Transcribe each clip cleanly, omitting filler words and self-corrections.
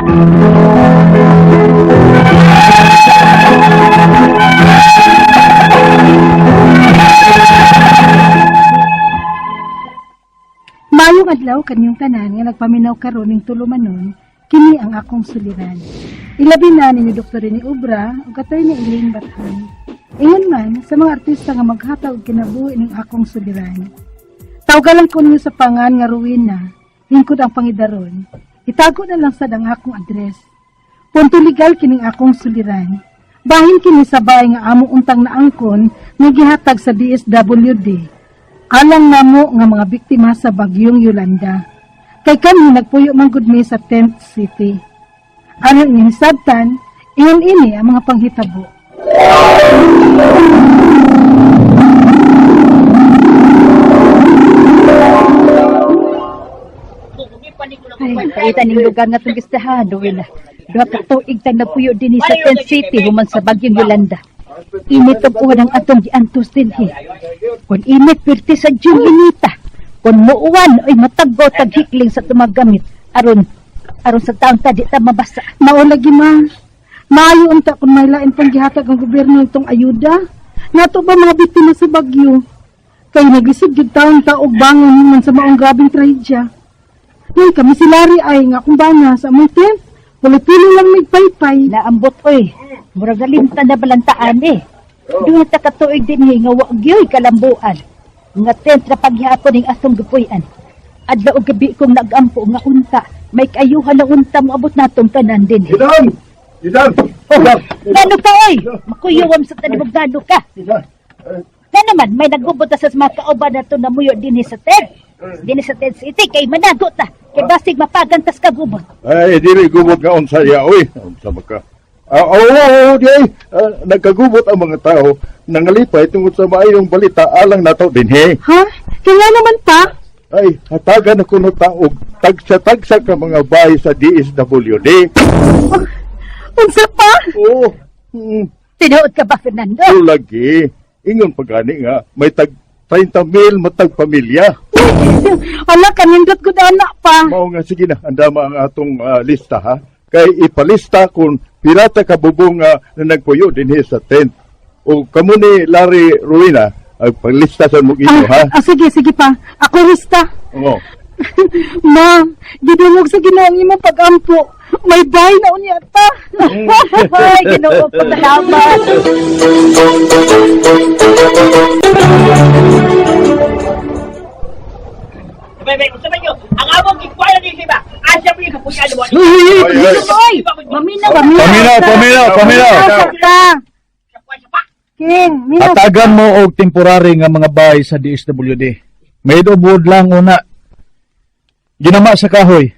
Maayong adlaw kanyong tanan nga nagpaminaw karon ning tulumanon, kini ang akong suliran. Ilabi na ni Dr. Rene Obra ug Attorney Elaine Bathan. Ingon man sa mga artista nga maghatag og kinabuhi ning akong suliran. Tawgalan ko ninyo sa pangan nga Rowena, lingkod ang pangidaron. Itago na lang sad ang akong address. Punto legal kining akong suliran. Bahin kini sa bahay nga amo untang naangkon nga gihatag sa DSWD. Alang namo nga mga biktima sa bagyong Yolanda. Kay kami nagpuyo man gud mi sa Tent City. Aron inyong hisabtan, ingon ini ang mga panghitabo. Ay, paita ning lugar nga itong gistahan, Rowena. Duha ka tuig tang nagpuyo dinhi sa Tent City human sa bagyong Yolanda. Init og uwan ang atong giantos dinhi. Kun init pirti sa June inita. Kun muuwan oy mataggo tag hikling sa tumagamit aron aron sa taon ta di ta mabasa. Mao lagi ma. Maayo unta kung may lain pang gihatag ang gobyerno itong ayuda. Nato ba mga biktima sa bagyo? Kay naglisod gyud taon ta og bangon man sa maong grabeng trahedya. Uy, kami si Larry ay nga akong bana sa among tent. Puli-puli lang nagpaypay. Naambot oy. Murag nalimtan na balantaan eh. Duha ta ka tuig dinhi nga wa gyoy kalambuan. Nga tent ra paghihapon ning atong gipuy-an. Adlaw og gabi kong nagampo nga unta. May kaayuhan na unta moabot natong tanan dinhi. Idan! Idan! Oh, ngano ka oy? Makuyawam sa tanibog ngano ka. Na naman may nagubot ta sa mga kauban nato namuyo dinhi sa tent. Dinhi sa tent city kay manago ta. Kay basig mapagantas ka gubot. Ay, dili gubot nga unsa ya, oy. Unsa ba ka? Ah, oo, oo, di ay. Ah, nagkagubot ang mga tao nangalipay tungod sa maayong balita alang nato dinhi. Ha? Kaya naman pa? Ay, hatagan ako no ta og tagsa-tagsa ka mga bahay sa DSWD. Unsa pa? Oo. Tinuod ka ba, Fernando? Oo, lagi. Ingon pa gani nga may tag 30 mil matag pamilya. Ala, kanindot gud anak pa. Mao nga sige na, andama ang atong lista ha. Kay ipalista kung pirata ka bubong na nagpuyo dinhi sa tent. O kamo ni Larry Ruina, ang paglista sa mong inyo ha. Ah, sige, sige pa. Ako lista. Oo. Ma, gidungog sa Ginoo ang imong pagampo. May bay na unya ta. Ay, Ginoo ko, salamat. Ang among gikwala ni ba? Asa mo yung kapuyan mo? Ay, ay. Oy, maminaw. Paminaw, paminaw, paminaw. Ka. King, minaw. Hatagan mo og temporary nga mga bahay sa DSWD. Made of wood lang una. Ginama sa kahoy.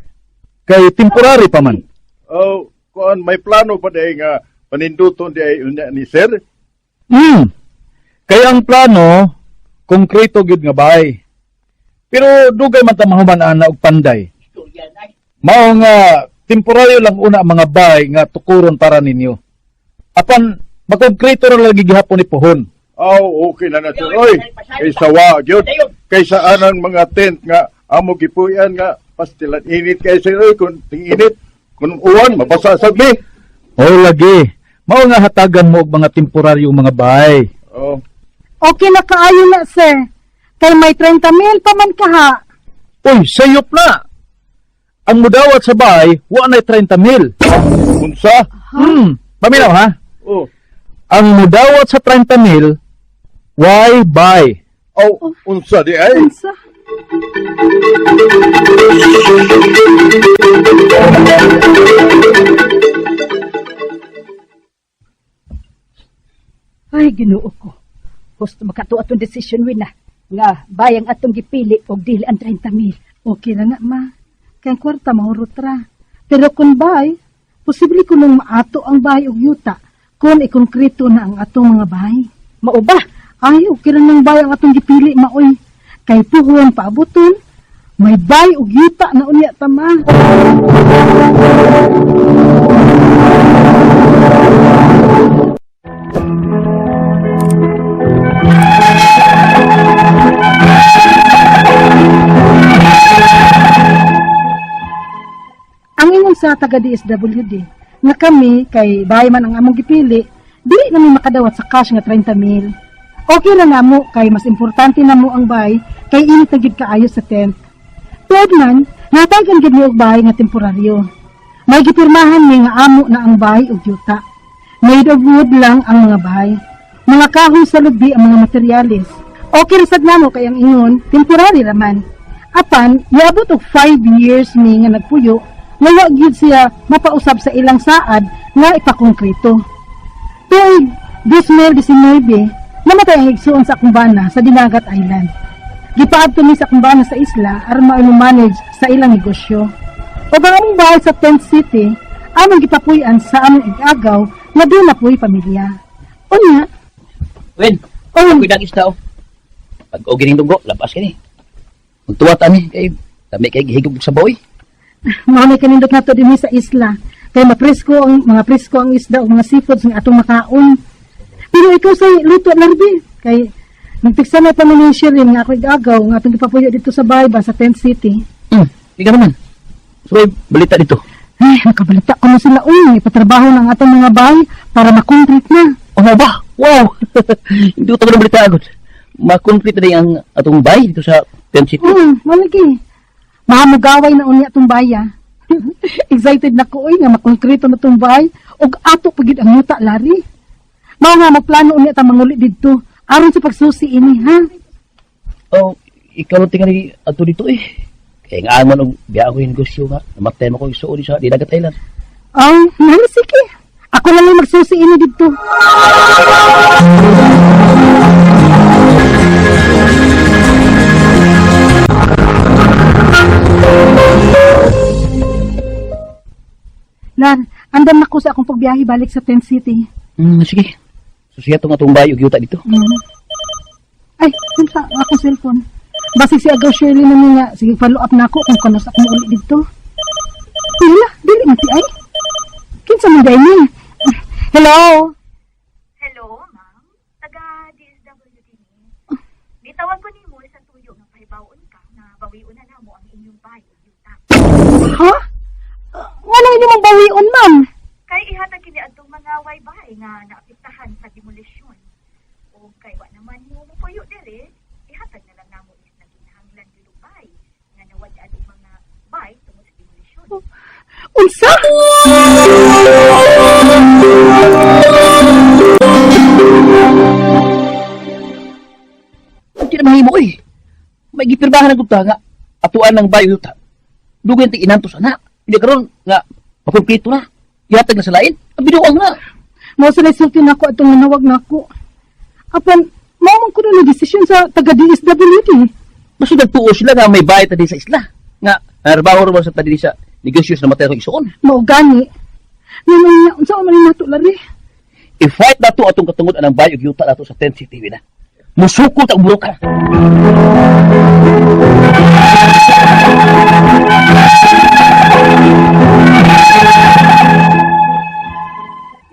Kay temporary pa man. Oh, kuan may plano pa day nga paninduton di ay unya ni sir. Kay ang plano, konkreto gyud nga bahay. Pero dugay man ta mahuman ana og panday. Mao nga temporaryo lang una ang mga bahay nga tukuron para ninyo. Apan makonkreto ra lagi gihapon ni pohon. Oh, okay na na sir. Oy, kay sawa gyud. Kay sa anang mga tent nga amo gipuyan nga pastilan init kay sir oy kun ting-init kun uwan mabasa sad mi. O lagi. Mao nga hatagan mo og mga temporaryong mga bahay. Oh. Okay na kaayo na, sir. Kay may 30 mil pa man kaha. Uy, sayop na! Ang mudawat sa bahay, wa na'y 30 mil. Unsa? Paminaw ha? Oh. Ang mudawat sa 30 mil, why buy? Oh, unsa di ay? Unsa? Ay, Ginoo ko. Gusto makato atong desisyon win na. Nga, bayang atong gipili og dili ang 30 mil. Okay na nga, ma. Kay ang kwarta mahurot ra. Pero kung bay, posible ko nung maato ang bahay og yuta kung ikonkreto na ang atong mga bahay. Mao ba? Ay, okay lang ng bay ang atong gipili, maoy. Kay puhon paabuton, may bay og yuta na unya ta, ma. Ang ingon sa sa taga DSWD nga kami kay bahay man ang among gipili, dili nami makadawat sa cash nga 30 mil. Okay ra namo kay mas importante namo ang bahay kay init na gyud kaayo sa tent. Tuod man, natagan gyud mi og bahay nga temporaryo. May gipirmahan mi nga amo na ang bahay ug yuta. Made of wood lang ang mga bahay. Mga kahoy sa lubi ang mga materyales. Okay ra sad namo kay ang ingon, temporary raman. Apan, niabot og 5 years mi nga nagpuyo, nga wa gyud siya mapausab sa ilang saad nga ipakongkreto. Tuig 2019, namatay ang igsuon sa akong bana sa Dinagat Island. Gipaadto mi sa akong bana sa isla aron ma-manage sa ilang negosyo. Ug ang among bahay sa Tent City, among gipapuy-an sa among igagaw nga doon na puy pamilya. Unya, Wen, oh, ako'y nag-isda oh. Pag og gining dugo, labas kini. Magtuwa ta ni kay dami kay gihigog sa baoy. Mao may kanindot nato dinhi sa isla. Kay mapresko ang mga presko ang isda ug mga seafoods nga atong makaon. Pero ikaw say luto larbi kay nagtiksa na pa man ni Shirin nga ako igagaw nga atong gipapuyo dito sa bahay ba sa Tent City. Ika naman. So, may balita dito. Ay, nakabalita ko na sila. Uy, ipatrabaho ng atong mga bahay para makoncrete na. Oh, ba? Wow! Hindi ko tagal balita agad. Makonflikt na din ang atong bay dito sa Tent City. Malagi. Mahamugaway na unya atong baya. Excited na ko oy nga makonkreto na tong bahay ug ato pagid ang yuta lari. Mao nga magplano unya ta manguli didto aron sa pagsusi ini ha. Oh, ikaw lang tingali ato dito eh. Kaya nga man og biya ako yung negosyo nga. Namatay mo ko isuod sa Dinagat Island. Oh, nani sige. Ako na lang magsusi ini didto. Lar, andam na ko sa akong pagbiyahe balik sa Tent City. Sige. Susiya tong atong bay ug yuta dito. Ay, unsa ang akong cellphone. Basig si Agaw Shirley na niya. Sige, follow up na ako kung kanos ako mauli dito. Pila, dili man ti ay. Kinsa man day ni? Hello? Hello, ma'am. Taga DSWD ni. Nitawag ko nimo sa tuyo nga pahibaw-on ka na bawion na namo ang inyong bahay ug yuta. Ha? Wala inyo mong bawion, ma'am. Kay ihatag kini adtong mga waybay nga naapektahan sa demolisyon. O kay wa naman mo mopuyo diri, ihatag na lang namo is naginhanglan gilubay nga nawad-an og mga bay tungod sa demolisyon. Unsa? Hindi na mahimo eh. May gipirmahan ang gupta nga atuan ng bay ug yuta. Dugay ti inantos ana. Hindi karon nga makumpleto na. Ihatag na sa lain. Ang binuang na. Mao sila sulti nako atong nanawag nako. Apan, mao man kuno ni desisyon sa taga DSWD. Basta nagtuo sila nga may bayad ta din sa isla. Nga narbaho ra ba sa tadi sa negosyo sa namatay akong isuon. Mao gani. Nga unsa man ni nato lari? I-fight na to atong katungod anang bay ug yuta nato sa Tent City na. Musukot ang buroka.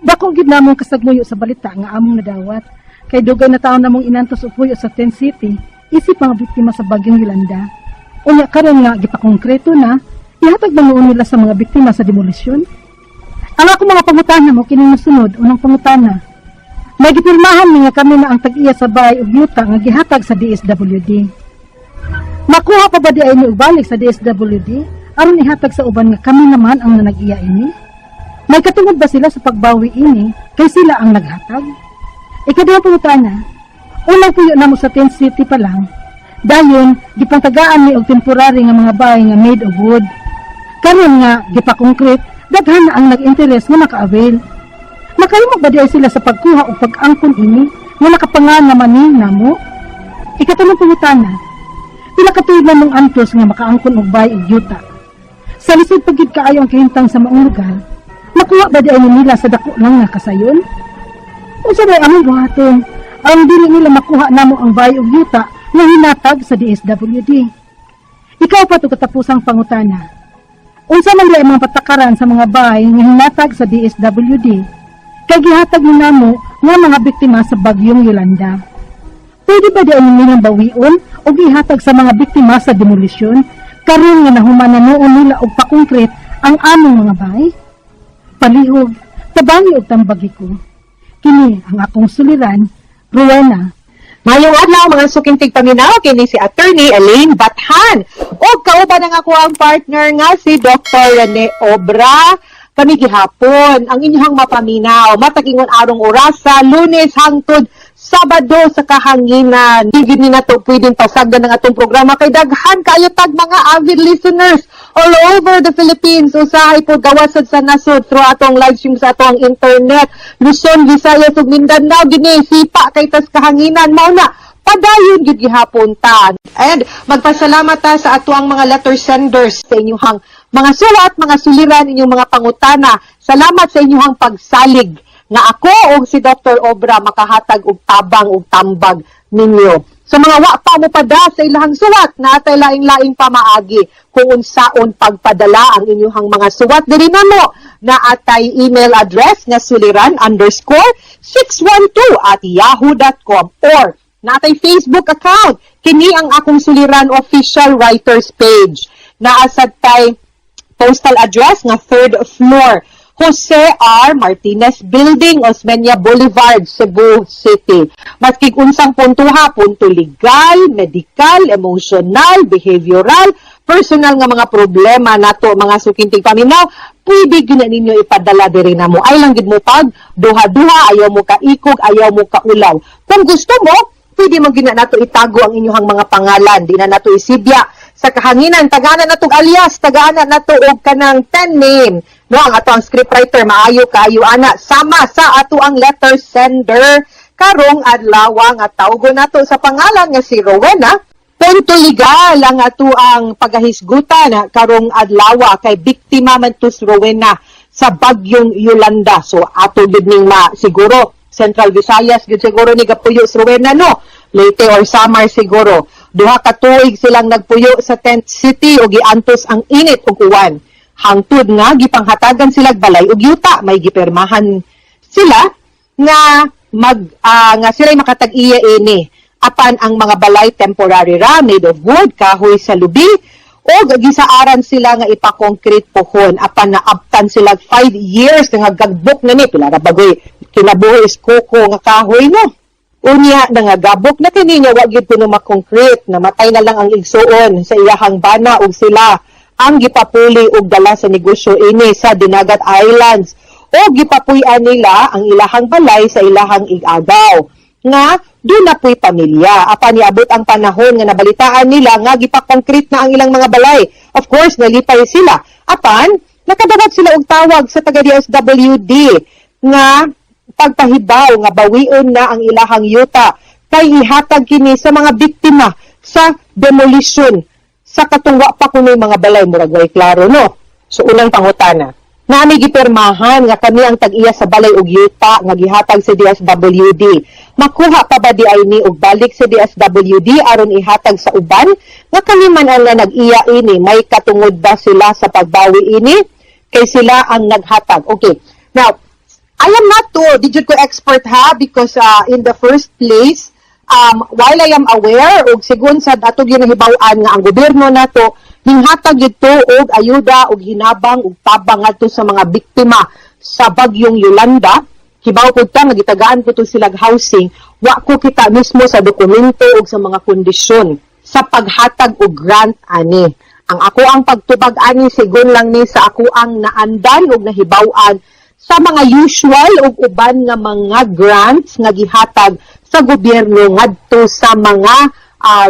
Dako gid namong kasagmuyo sa balita nga among nadawat. Kay dugay na taon namong inantos og puyo sa Tent City, isip mga biktima sa bagyong Yolanda. Unya karon nga gipakongkreto na, ihatag ba noon nila sa mga biktima sa demolisyon? Ang akong mga pangutana mo kining mosunod, unang pangutana. May gipirmahan mi nga kami na ang tag-iya sa bahay ug yuta nga gihatag sa DSWD. Makuha pa ba di ay ni ubalik sa DSWD aron ihatag sa uban nga kami naman ang nanag-iya ini? May katungod ba sila sa pagbawi ini kay sila ang naghatag? Ikaduha pangutana, unang puyo namo sa Tent City pa lang, dayon gipangtagaan mi og temporary nga mga bahay nga made of wood. Karon nga gipakongkret, daghan na ang nag-interes nga maka-avail. Makahimo ba di ay sila sa pagkuha o pag-angkon ini nga nakapangan naman ni namo? Ikatulong pangutana, pila ka tuig na mong antos nga makaangkon og bahay ug yuta. Sa lisod pagid kaayo ang kahimtang sa maong lugar, makuha ba di ay nila sa dako lang nga kasayon? Unsa ba among buhaton? Ang dili nila makuha namo ang bahay ug yuta nga hinatag sa DSWD. Ikaw pa to katapusang pangutana. Unsa man di ang mga patakaran sa mga bahay nga hinatag sa DSWD? Kay gihatag ni namo nga mga biktima sa bagyong Yolanda. Pwede ba di ang nilang bawion o gihatag sa mga biktima sa demolisyon karon nga nahuman na noon nila og pakongkret Ang among mga bay? Palihog, tabangi og tambagi ko. Kini ang akong suliran, Rowena. Mayong adlaw, mga suking tigpaminaw, kini si Attorney Elaine Bathan. Ug kauban ang ako ang partner nga si Dr. Rene Obra. Kami gihapon ang inyong mapaminaw matag ingon arong orasa, Lunes hangtod Sabado sa kahanginan. Di gid ni nato pwedeng pasagdan ang atong programa kay daghan kaayo tag mga avid listeners all over the Philippines. Usahay po gawas sad sa nasod through atong live stream sa atong internet. Luzon, Visayas ug Mindanao gini sipa kay tas kahanginan. Mao na padayon gid gihapon ta. And magpasalamat ta sa atuang mga letter senders sa inyong mga suwat, mga suliran, inyong mga pangutana. Salamat sa inyong pagsalig nga ako og si Dr. Obra makahatag og tabang og tambag ninyo. Sa mga wa pa mo pada sa ilahang suwat, naatay laing-laing pamaagi kung unsaon pagpadala ang inyong mga suwat diri namo. Naatay email address nga suliran_612@yahoo.com or naatay Facebook account, kini ang Akong Suliran Official Writers page. Naasad tay postal address nga third floor, Jose R. Martinez Building, Osmeña Boulevard, Cebu City. Maski unsang puntuha, punto legal, medical, emotional, behavioral, personal nga mga problema nato, mga suking tigpaminaw, pwede gyud na ninyo ipadala diri namo. Ay lang gid mo pag duha-duha, ayaw mo kaikog, ayaw mo kaulaw. Kung gusto mo, pwede mo gyud na nato itago ang inyong mga pangalan, di na nato isibya sa kahanginan, tagana na tog alias, tagana na to og kanang pen name. No, ang ato ang scriptwriter maayo kaayo ana sama sa ato ang letter sender karong adlaw nga tawgon nato sa pangalan nga si Rowena. Punto legal ang ato ang pagahisgutan karong adlaw kay biktima man to si Rowena sa bagyong Yolanda. So ato gid ning ma siguro Central Visayas gid siguro ni gapuyo si Rowena, no? Leyte or Samar siguro. 2 ka tuig silang nagpuyo sa tent city o giantos ang init ug uwan. Hangtod nga gipanghatagan sila balay ug yuta, may gipirmahan sila nga mag nga sila'y makatag-iya ini. Apan ang mga balay temporary ra, made of wood, kahoy sa lubi, o gisaaran sila nga ipa-concrete pohon, apan naabtan sila 5 years nga gagbok na ni pila ra bagoy kinabuhi is koko nga kahoy, no? Unya nangagabok na kini niya, wa gyud kuno ma-concrete, namatay na lang ang igsuon sa iyahang bana ug sila ang gipapuli og dala sa negosyo ini sa Dinagat Islands o gipapuy-an nila ang ilahang balay sa ilahang igagaw nga doon na pu'y pamilya. Apan niabot ang panahon nga nabalitaan nila nga gipa-concrete na ang ilang mga balay. Of course, nalipay sila. Apan, nakadawat sila og tawag sa taga DSWD nga pagpahibaw nga bawion na ang ilahang yuta kay ihatag kini sa mga biktima sa demolition sa katong wa pa kuno'y mga balay. Murag way klaro, no? So unang pangutana, nami gipirmahan nga kami ang tag-iya sa balay ug yuta nga gihatag sa DSWD. Makuha pa ba di ay ni og balik sa DSWD aron ihatag sa uban nga kami man ang nga nag-iya ini? May katungod ba sila sa pagbawi ini kay sila ang naghatag? Okay, now I am not to, di jud ko expert ha, because in the first place, while I am aware, og sigon sa ato gyud nahibaw-an nga ang gobyerno nato, ninghatag gyud to og ayuda, og hinabang, og tabang ngadto sa mga biktima sa bagyong Yolanda, kibaw pud ta nga gitagaan po to silag housing, wa ko kita mismo sa dokumento og sa mga kondisyon sa paghatag og grant ani. Ang ako ang pagtubag ani sigon lang ni sa ako ang naandan og nahibaw-an sa mga usual ug uban nga mga grants nga gihatag sa gobyerno ngadto sa mga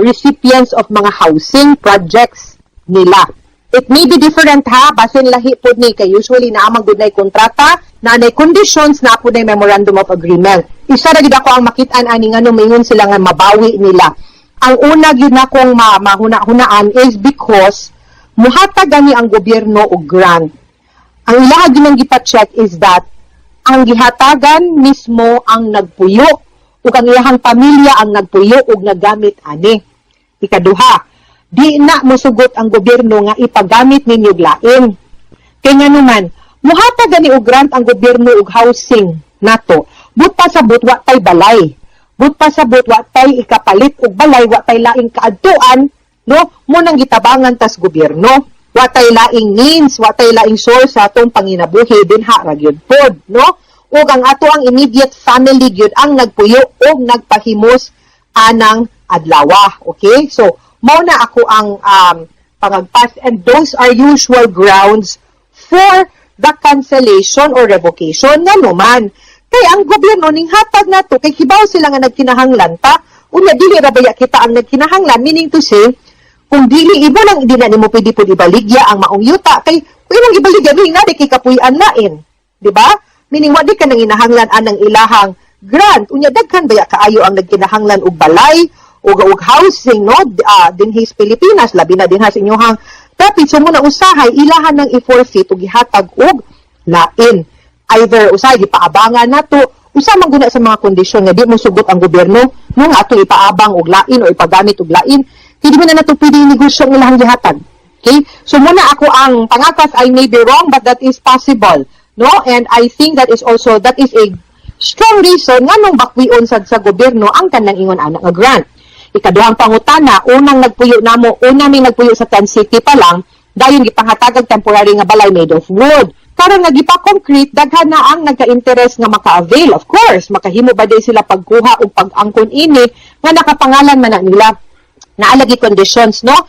recipients of mga housing projects nila. It may be different ha, basin lahi pod ni kay usually naa man gud nay kontrata, naa nay conditions, naa pod nay memorandum of agreement. Isa ra gid ako ang makit-an ani ngano maingon sila nga mabawi nila. Ang una gyud nakong mahuna-hunaan is because muhatag gani ang gobyerno og grant. Ang ilaha gyud ang gipa-check is that ang gihatagan mismo ang nagpuyo ug ang iyahang pamilya ang nagpuyo ug nagamit ani. Ikaduha, di na mosugot ang gobyerno nga ipagamit ninyo lain. Kay nganuman, muhatag gani og grant ang gobyerno og housing nato. But pasabot wa tay balay. But pasabot wa tay ikapalit og balay, wa tay laing kaadtuan, no? Mo nang gitabangan tas gobyerno. Wa tay laing means, wa tay laing source sa atong panginabuhi dinha ra gyud pod, no? Ug ang ato ang immediate family gyud ang nagpuyo og nagpahimos anang adlawa. Okay? So, mao na ako ang pangagpas, and those are usual grounds for the cancellation or revocation. Ngano man? Kay ang gobyerno ning hatag nato kay kibaw sila nga nagkinahanglan ta. Unya dili ra baya kita ang nagkinahanglan, meaning to say, kung dili imo lang, di na nimo pwede pud ibaligya ang maong yuta, kay kung imong ibaligya ring na di kay kapuy-an lain, di ba? Meaning wa di ka nang inahanglan anang ilahang grant. Unya daghan baya kaayo ang nagkinahanglan og balay og housing, no, dinhi sa Pilipinas, labi na dinha sa inyohang dapit. So muna usahay ilahan ng i-forfeit ug gihatag og lain, either usahay gipaabangan nato, usa man guna sa mga kondisyon nga di mo sugot ang gobyerno, no, nga ato ipaabang og lain o ipagamit og lain, hindi mo na nato pwede negosyo ang ilahang gihatag. Okay? So muna ako ang pangakas. I may be wrong, but that is possible, no? And I think that is also, that is a strong reason nganong bakwion sad sa gobyerno ang kanang ingon ana nga grant. Ikaduhang pangutana, unang nagpuyo namo, una mi nagpuyo sa Tent City pa lang, dayon gipangatagag temporary nga balay made of wood. Karon nga gipa-concrete, daghan na ang nagka-interest nga maka-avail. Of course, makahimo ba day sila pagkuha o pag-angkon ini nga nakapangalan man na nila? Naa lagi conditions, no?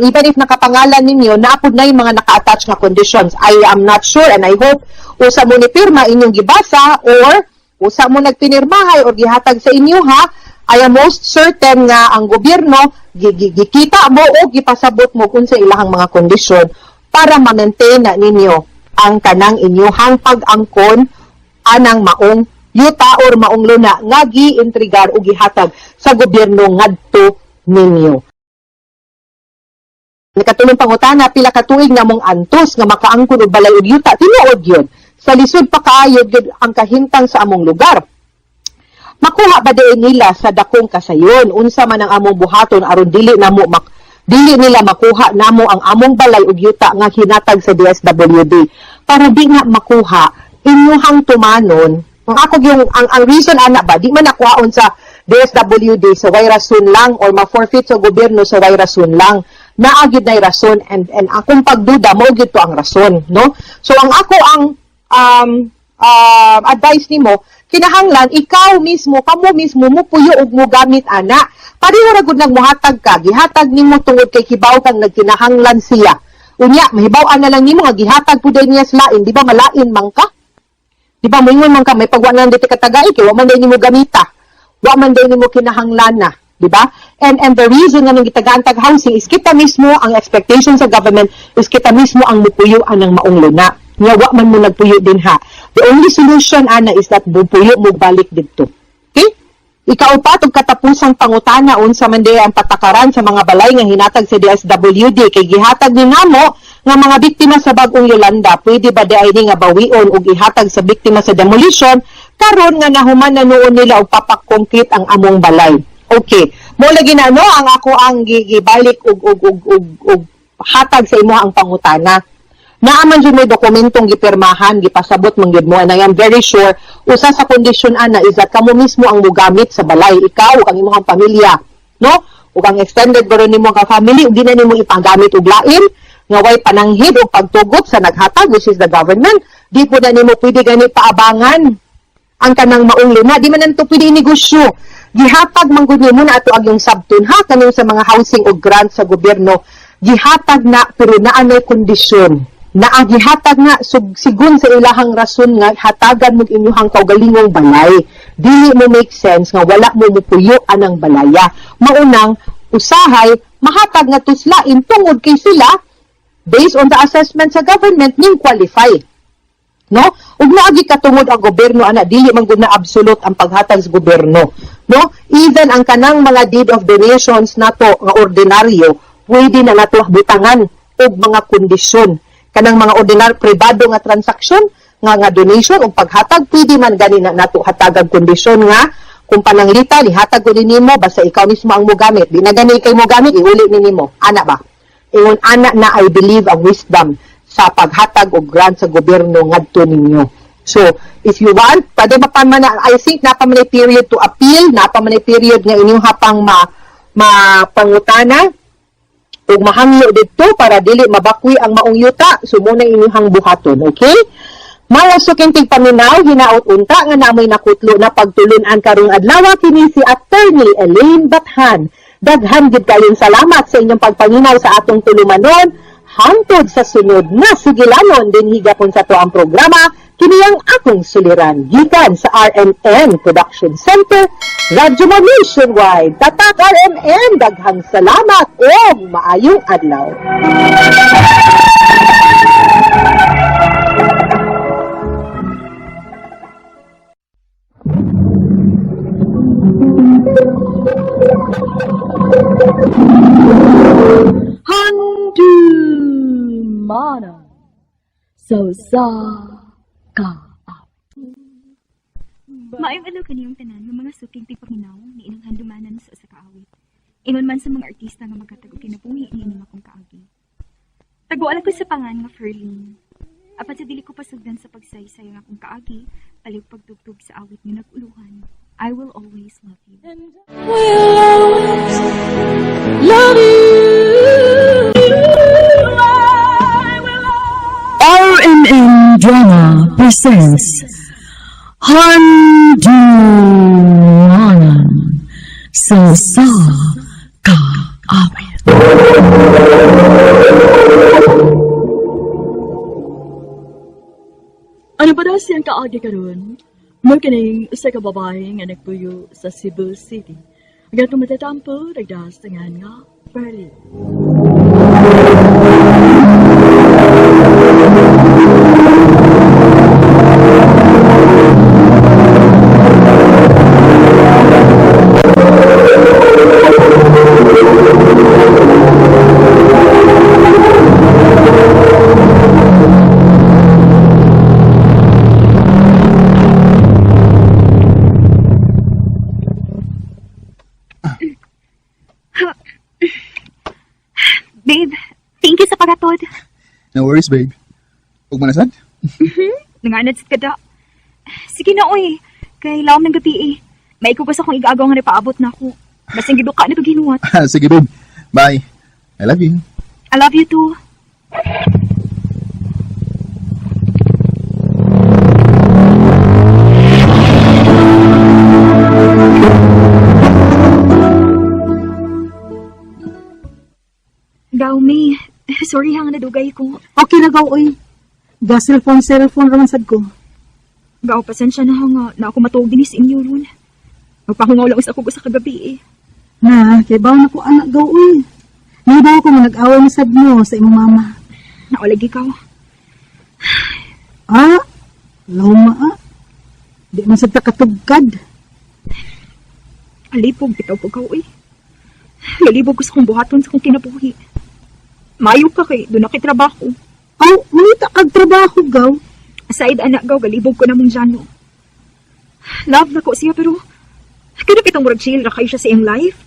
Even if nakapangalan ninyo, naapod na yung mga naka-attach nga conditions. I am not sure and I hope usa mo ni pirma inyong gibasa or usa mo nagpinirmahay or gihatag sa inyo, ha. I am most certain nga ang gobyerno gikita mo o gipasabot mo kung sa ilahang mga kondisyon para ma-maintain na ninyo ang kanang inyuhang pag-angkon anang maong yuta or maong luna nga gi-intrigar o gihatag sa gobyerno ngadto ninyo. Nakatulong pangutana, pila ka tuig na mong antos nga makaangkon og balay og yuta? Tinuod yun. Sa lisod pa kaayo gyud ang kahimtang sa among lugar. Makuha ba diay nila sa dakong kasayon? Unsa man ang among buhaton aron dili nila makuha namo ang among balay ug yuta nga hinatag sa DSWD? Para di nga makuha, inyuhang tumanon. Ang ako yung ang reason ana ba, di man nakuhaon sa DSWD sa way rason lang or ma-forfeit sa gobyerno sa way rason lang. Naa gyud nay rason, and akong pagduda mao gyud to ang rason, no? So ang ako ang advice nimo, kinahanglan ikaw mismo, kamo mismo mupuyo og mogamit ana. Pareho ra gud nang muhatag ka, gihatag nimo tungod kay kibaw kang nagkinahanglan siya. Unya mahibaw-an na lang nimo nga gihatag pud niya sa lain, di ba malain man ka? Di ba moingon man ka, may pagwa na dito katagay kay wa man day nimo gamita. Wa man day nimo kinahanglan na, di ba? And the reason nga nung gitagaan tag housing is kita mismo, ang expectation sa government is kita mismo ang mupuyo anang maong luna. Nga wa man mo nagpuyo din ha. The only solution ana is that bupuyo mo balik didto. Okay? Ikaupat ug katapusang pangutana, unsa man diay ang patakaran sa mga balay nga hinatag sa DSWD kay gihatag ni namo nga mga biktima sa bag-ong Yolanda, pwede ba diay ni nga bawion ug ihatag sa biktima sa demolition karon nga nahuman na nuon nila og papak-concrete ang among balay? Okay. Mo lagi na, no, ang ako ang gibalik og hatag sa imo ang pangutana. Naa man jud may dokumentong gipirmahan, gipasabot man gyud mo, and I am very sure usa sa kondisyon ana is that kamo mismo ang mugamit sa balay, ikaw ug ang imong pamilya, no? Ug ang extended baron nimo ka family, ug di na nimo ipagamit og lain nga way pananghid o pagtugot sa naghatag, which is the government. Di po na nimo pwede gani paabangan ang kanang maong luna. Di man nanto pwede negosyo. Gihatag man gud nimo na ato ang yung sabton, ha, kaning sa mga housing o grant sa gobyerno. Gihatag na pero naa nay kondisyon. Naa gihatag na sigun sa ilahang rason nga hatagan mo inyuhang kaugalingong balay. Dili mo make sense nga wala mo mupuyo anang balaya. Maunang usahay mahatag nga tuslain tungod kay sila, based on the assessment sa government, ning qualify, no? Ug naagi katungod ang gobyerno ana, dili man gud na absolute ang paghatag sa gobyerno, no? Even ang kanang mga deed of donations nato nga ordinaryo, pwede na nato butangan og mga kondisyon. Kanang mga ordinary pribado nga transaksyon nga donation ug paghatag, pwede man gani na nato hatagag kondisyon nga kung pananglitan ihatag ko nimo basta ikaw mismo ang mogamit. Di na gani kay mogamit, iuli ni nimo ana ba. Ingon ana na, I believe, ang wisdom sa paghatag og grant sa gobyerno ngadto ninyo. So, if you want, pwede pa man na, I think naa pa man ay period to appeal, naa pa man ay period nga inyong hapang ma mapangutana. Ug mahangyo didto para dili mabakwi ang maong yuta. So muna inyong buhaton, okay? Mao suking tigpaminaw, hinaot unta nga namoy nakutlo na pagtulun-an karong adlaw kini si Attorney Elaine Bathan. Daghan gid kayong salamat sa inyong pagpaminaw sa atong tulumanon. Hangtod sa sunod na sugilanon dinhi gapon sa tuang programa kini ang akong suliran gikan sa RMN Production Center, Radyo Mo Nationwide. Tatak RMN, daghang salamat ug maayong adlaw. Handumana. So sa ka. Maayong adlaw kaniyong tanan nga mga suking tigpaminaw ni inang handumanan sa usa ka awit. Ingon man sa mga artista nga maghatag og kinabuhi niining akong kaagi. Taguan ko sa pangan nga Ferlin. Apan sa dili ko pasugdan sa pagsaysay ang akong kaagi, palihog pagtugtog sa awit nga nag-uluhan. I will always love you. RMN Drama presents Handumanan sa sa kaawit. Ano ba daw siyang kaagi karon? Mo kining usa ka babae nga nagpuyo sa Cebu City. Ang atong matatampo nagdaas nga Berlin. Babe, thank you sa pagatod. No worries, babe. Ug manasad? Nanganad sa kada. Sige na, oy. Kay lawom ng gabi eh. May ko sa akong igagaw nga napaabot na ako. Basing giduka na to ginuhat. Sige, babe. Bye. I love you. I love you too. Gaw, May. Sorry ha nga nadugay ko. Okay na gaw oy. Ga cellphone cellphone raman sad ko. Gaw, pasensya na ha nga na ako matuog din sa inyo ron. Magpahungaw lang sa ako sa kagabi eh. Na, kay baw na ko anak gaw oy. Nahibaw ko nga nag-away na sad mo sa imong mama. Naulag ikaw. Ah, lawma ah. Di man sad ta katugkad. Alipog, bitaw po ka, uy. Lalibog ko sa kong buhaton sa kong kinabuhi. Mayo ka kay, doon na kay trabaho. Aw, mangita kag trabaho gaw. Aside, anak gaw, galibog ko na mong jano. Love na ko siya, pero... Kaya pitong murag chill ra kayo siya sa iyang life.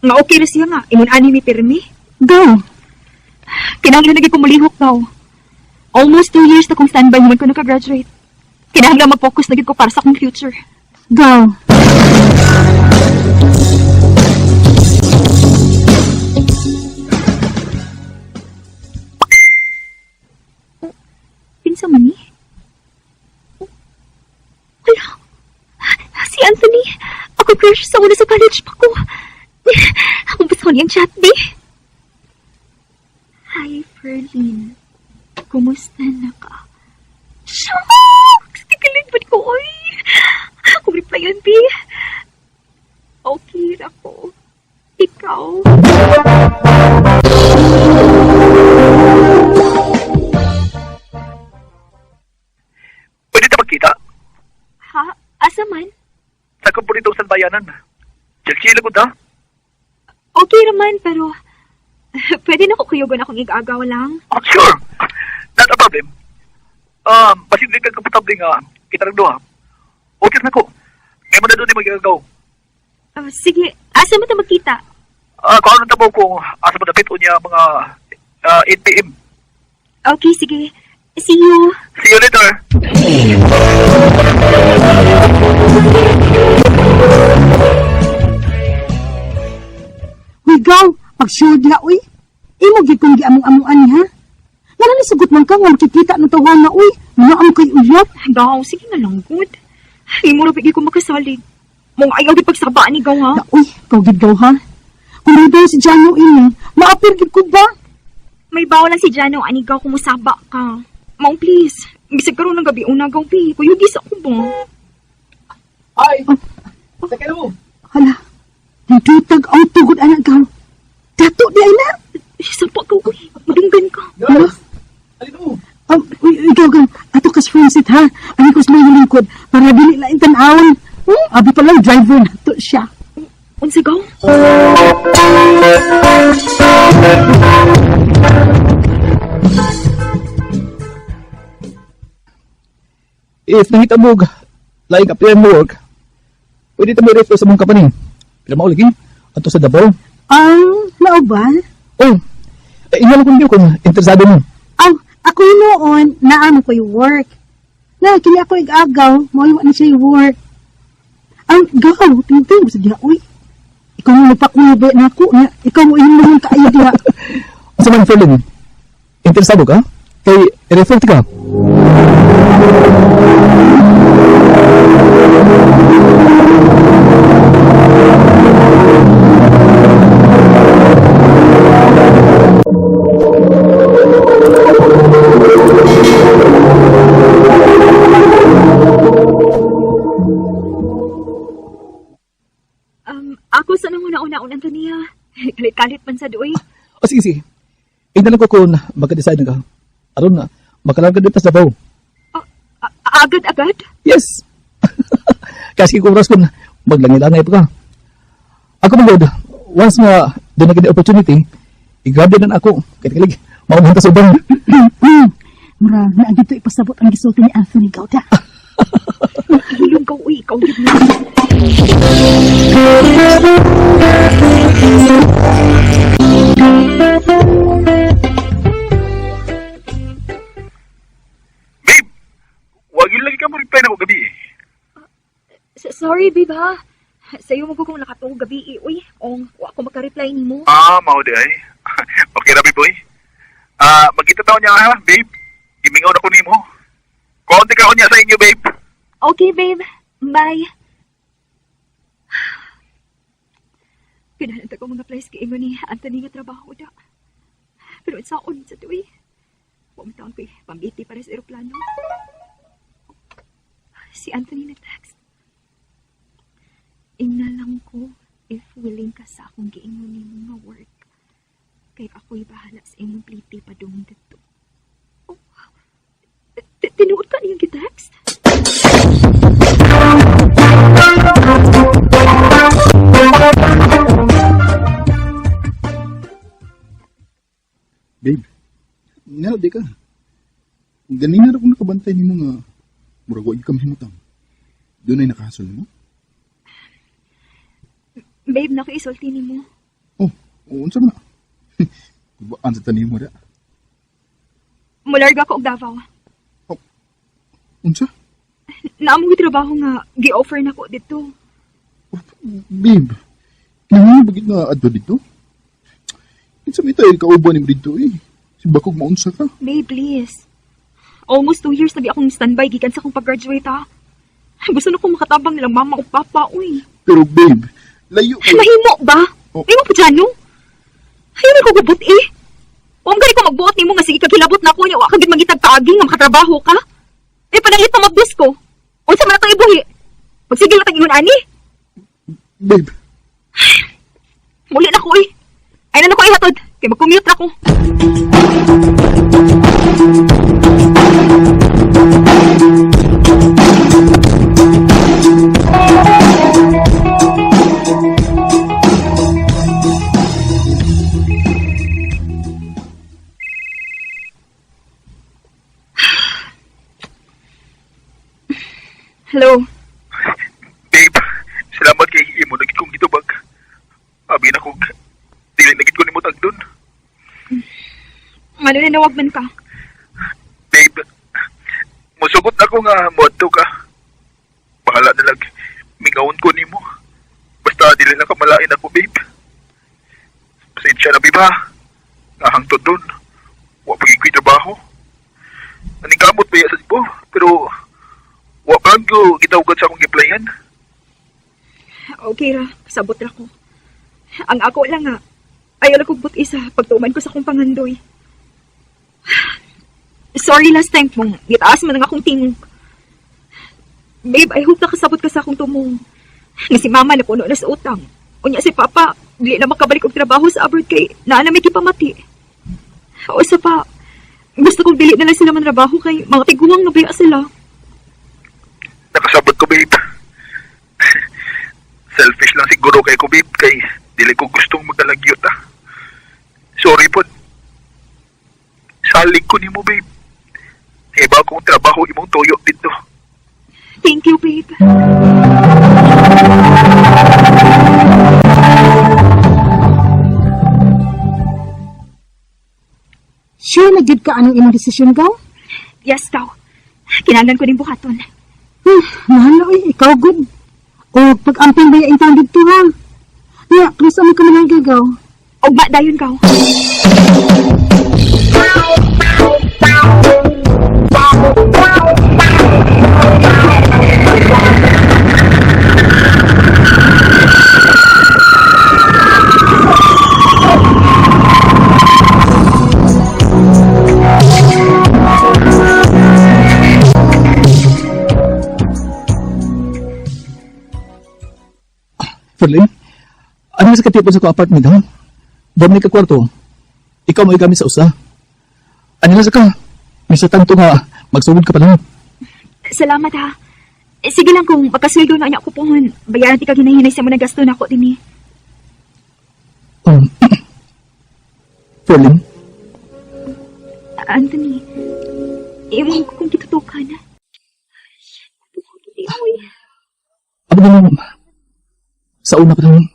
Nga okay ra siya nga, ingon ani mi pirmi. Gaw, Kinahanglan lagi ko mulihok daw. Almost 2 years na kong standby human ko nakagraduate. Kinahanglan mag-focus na gid ko para sa akong future. Gaw. Pinsa man ni? Wala. Si Anthony. Ako crush sa una sa college pa ko. Akong basta niyang chat, di. Hi, Ferlin. Kumusta na ka? Shucks! Kikilig ba ko, oy? Ako reply yun, di. Okay ra ko. Ikaw? Pwede ta magkita? Ha? Asa man? Sa komponitong Sanbayanan. Chill-chill ko ta. Okay raman, pero pwede na ko kuyogon akong igagaw lang. Ah, sure. Not a problem. Basin di ka komportable nga kita ng duha. Okay na ko. Ngayon mo na doon yung magigagaw. Ah, sige, asa man ta magkita? Kung anong tabaw kung asa mo dapit o niya mga 8 p.m. Okay, sige. See you. See you later. Uy gaw, pagsyudla uy. Imo gid kong giamong-amuan ni ha. Ngano ni sugot man ka nga makikita ng tawana uy. Naam kay uyab. Gaw, sige na lang, good. Imo ra pigi ko makasalig. Mong ayaw di pagsaba ni gaw, ha? Na, uy, ikaw gid gaw ha. Kung may daw si Jano ini, maapir gid ko ba? May bawal lang si Jano, ani gaw kumusaba ka. Maong please. Bisag karon ng gabi una gaw, pi. Kuyugi sa ko ba? Ay! Sa kaya mo! Hala, nagtutag ang tugod anak gaw. Dato di ay na. Sapa ka, uy. Madunggan ka. Girls! Alin mo? Uy, uy, gaw, gaw. Ato kas friendsit ha. Ani ko sa mga lingkod para dili lain tan-awon. Abi pa lang driver na to siya. Unsa gaw? If nangita mo, laing apply mo work, pwede ta mo refer sa mong company. Pero mao lagi, ato sa Davao. Ang nao ba? Oh, eh, inyo lang kung di kung interesado mo. Aw, ako noon, naamo ko yung work. Na, kini ako igagaw, mo na siya yung work. Ang gaw, tingting sa diha, uy. Ikaw mo nagpakulo na ako, na, ikaw mo yung mga kaayo diha. Asa man feeling? Interesado ka? Kay refer ka. Ako sa nang una-una Antonia. Kalit-kalit man sa duoy. O sige, sige. Ingnan ko kung magka-decide na ka. Aron na, makalarga dito sa Davao. Agad-agad? Yes! Kasi kung oras kung maglangay-langay pa ka. Ako man God, once nga doon na gini opportunity, i-grab din na ako. Kahit kalig, maunahan ta sa uban. Mura, na dito ipasabot ang gisulti ni Anthony Gauda. Hilong ka, uy. Ikaw yun na. Babe, wag yun lagi ka mo reply na ko gabi eh. Sorry, babe, ha? Sa'yo mo ko kung nakatuog gabi, eh. Uy, ong, wa ako makareply nimo. Ah, mao di ay. Okay ra, babe, boy. Ah, magkita taon niya ha, babe. Gimingaw na ko nimo. Konti ka niya sa inyo, babe. Okay, babe. Bye. Pinahalanta ko mga place kay ingon ni Anthony nga trabaho da. Pero saon sa tuwi. Wa man taon ko eh, pambiti para sa eroplano. Si Anthony nag-text. Ingna lang ko if willing ka sa akong giingon nimo nga work. Kay ako'y bahala sa imong pliti padung didto. Oh, tinuod ka niyang gitext? Babe, nga di ka. Ganina ra kong nakabantay nimo nga murag wa gyud ka mahimutang. Doon ay nakahasol mo. Babe, naku isulti nimo. Oh, unsa man na? Kubaan sa tanim mo da. Mularga ko og Davao. Unsa? Naamo gyud trabaho nga gi-offer nako didto. Oh, babe, kinahanglan ba gid nga adto dito? Kinsa may tayo kauban nimo dito eh. Si bakog maunsa ka. Babe, please. Almost 2 years na bi akong standby gikan sa akong pag-graduate ha. Gusto na kong makatabang nilang mama o papa, uy. Pero babe, layo Ay, mahimo ba? Oh. Mahimo pa dyan, no? Ayaw na ko gubot eh. Huwag gani ko magbuot nimo nga sige kagilabot na ako niya. Wa ka gid mangitag kaagi nga makatrabaho ka. Eh pananglit pa mabdus ko. Unsa man atong ibuhi? Magsigil na tag ingon ani. Babe, Muli na ko eh. Ay na ko ihatod. Kay mag-commute na ko. Hello. Babe, salamat kay imo na gid kong gitubag. Abi na kog dili na gid ko nimo tagdon. Ano na nawag man ka? Babe, musugot na ko nga moadto ka. Bahala na lang. Mingawon ko nimo. Basta dili na ka malain ako, babe. Pasensya na, babe, ha. Bago gitawgod sa akong giplayan. Okay ra, sabot ra ko. Ang ako lang nga, ayaw lang kong buti sa pagtuman ko sa akong pangandoy. Sorry last time mong gitaas man ang akong tingog. Babe, I hope nakasabot ka sa akong tumong. Nga si mama na puno na sa utang. Unya si papa, dili na makabalik og trabaho sa abroad kay naa na may gipamati. O isa pa, gusto kong dili na lang sila manrabaho kay mga tiguang nabiya sila. Nakasabot ko, babe. Selfish lang siguro kay ko, babe. Kay dili ko gustong magdalagyot, ah. Sorry po. Salig ko nimo, babe. Iba akong trabaho imong tuyo dito. Thank you, babe. Sure na gyud ka anong imong desisyon gaw? Yes, kaw. Kinahanglan ko ning buhaton. Mahal na oy, ikaw good. O pag-amping ba yung taon dito ha? Ya, kung mo ka man gagaw. Ugma dayon kaw. Ferlin, ano sa katipon sa ko apartment, ha? Dami ka kwarto. Ikaw mo gamit sa usa. Ano na sa ka? May sa tanto nga, magsugod ka pa lang. Salamat ha. Eh, sige lang kung magkasweldo na niya ako pohon. Bayaran ti ka ginahinay sa mga gasto na ako dinhi. Ferlin, Anthony, imong ko kung kitutukan. Uy, ano naman, sa una pa lang,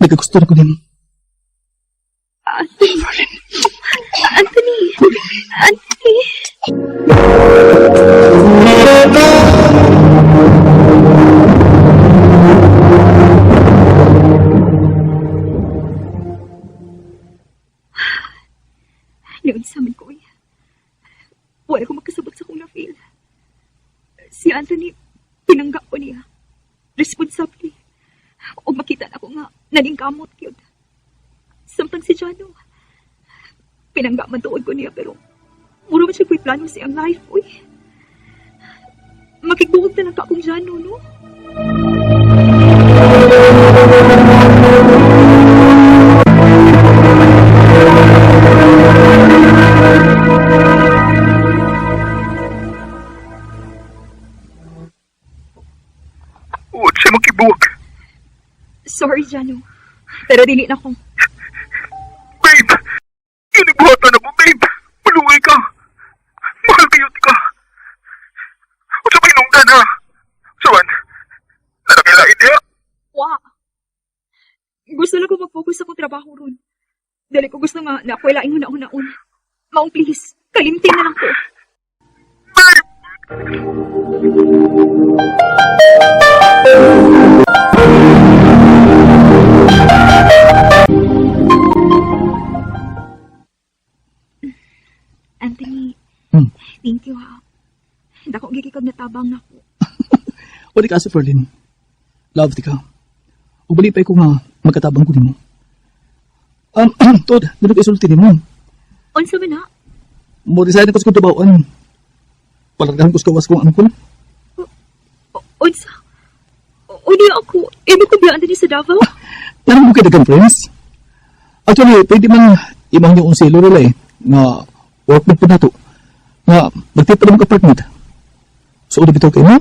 nagkagusto na ko din. Anthony. Anthony. Anthony. Naunsa man ko, eh. Wala ko makasabot sa kong na-feel. Si Anthony, pinangga ko niya. Responsable. O makita na ko nga, naningkamot yun. Samtang si Jano, pinangga man tuod ko niya pero mura man siya ko'y plano sa iyang life, uy. Makigbuog na lang ka akong Jano, no? Huwag siya makibuwag. Sorry, Jano. Pero dili na ko. Babe! Inibuhatan ako, babe! Maluway ka! Mahal kayo ka! Sa may nungdan, ha? Sawan, narakilain niya. Wa. Gusto lang ko mag-focus sa akong trabaho ron. Dali ko gusto nga na ako'y laing huna-hunaon. Maong please, kalimtin na lang ko. Babe! Anthony, thank you ha. Dako gikikab na tabang nako. Wala ka sa Ferlin. Love ti ka. Ubali pa ko nga magkatabang ko nimo. Tod, dito ko isulti nimo. Unsa man na? Mo resign ko sa kong tubawan. Palargahan ko sa kawas kong angkol. Unsa? Uni ako, imo ko biya Anthony sa Davao? Narang mo kay dagang friends. Actually, pwede man imang yung unsilo rila eh. Nga, workmate po nato. Nga, magtipa na mag-apartment. So, ulo bitaw kayo mo?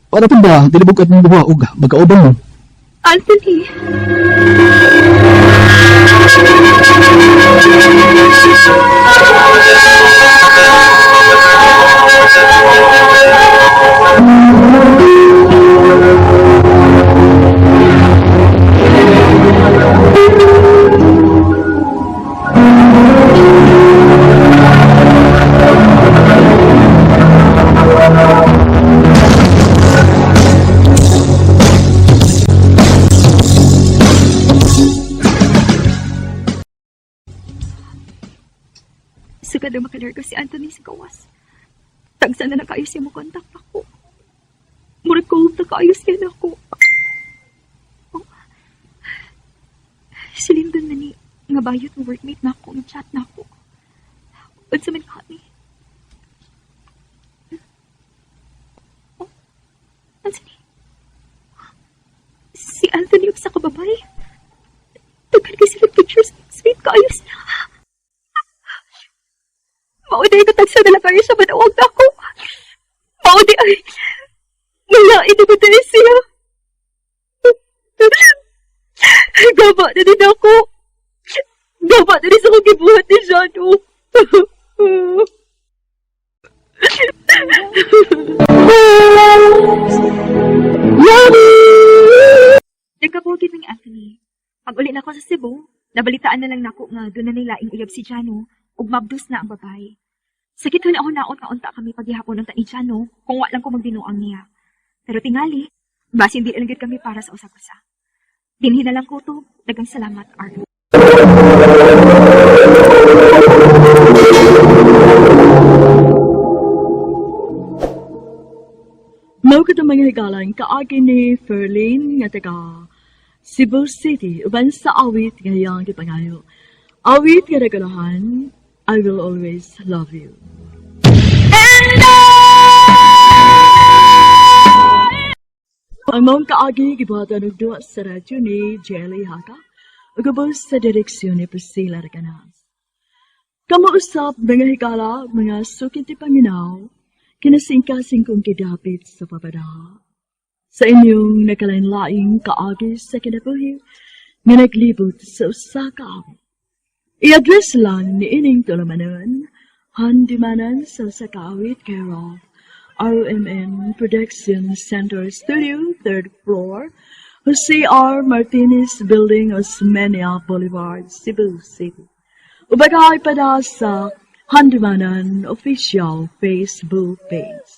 Para po ba, dilibog at mong buha og magkauban mo. Anthony. Sugad na makalargo si Anthony sa gawas. Tagsa na na kaayo siya mo contact ako. Murag cold na kaayo siya nako. Oh. Si Lyndon na ni nga bayot nga workmate na ako, chat na ako. Unsa man ka ni? Oh, unsa ni? Si Anthony ug sa kababay. Daghan kay sila pictures. Sweet kaayo sila. Mao diay ko tagsa na lang kayo siya manawag na ako. Mao diay. Nalain ko tayo siya. Gaba na din ako. Gaba na din sa akong gibuhat ni Jano. Nagkabuti ng Anthony. Pag uli na ako sa Cebu, nabalitaan na lang nako nga doon na nila ing uyab si Jano ug mabdus na ang babae. Sakit na ako naot nga unta kami paghihapon unta ni Jano kung wa lang ko magbinuang niya. Pero tingali, basin di lang gyud kami para sa usag-usa. Dinhi na lang ko to. Daghang salamat, Arlo. Mao kadto mga higalan kaagi ni Ferlin nga taga Cebu City uban sa awit nga iyang gipangayo. Awit nga nagulahan, I Will Always Love You. Ang maong kaagi gibuhatan og duwa sa radyo ni Jelly Haka ug ubos sa direksyon ni Priscilla Recanas. Kamo usab mga higala, mga sukinti paminaw, kinasingkasing kong gidapit sa babada. Sa inyong nakalain-laing kaagi sa kinabuhi, nga naglibot sa usa ka awit. I-address lang ni ining tulumanon, handimanan sa usa ka awit care of RMN Production Center Studio, 3rd floor, Jose R. Martinez Building, Osmeña Boulevard, Cebu City. Ubagay pa na sa Handumanan Official Facebook page.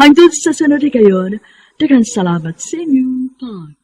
Hangtod sa sunod kayon, daghang salamat sa inyong pag.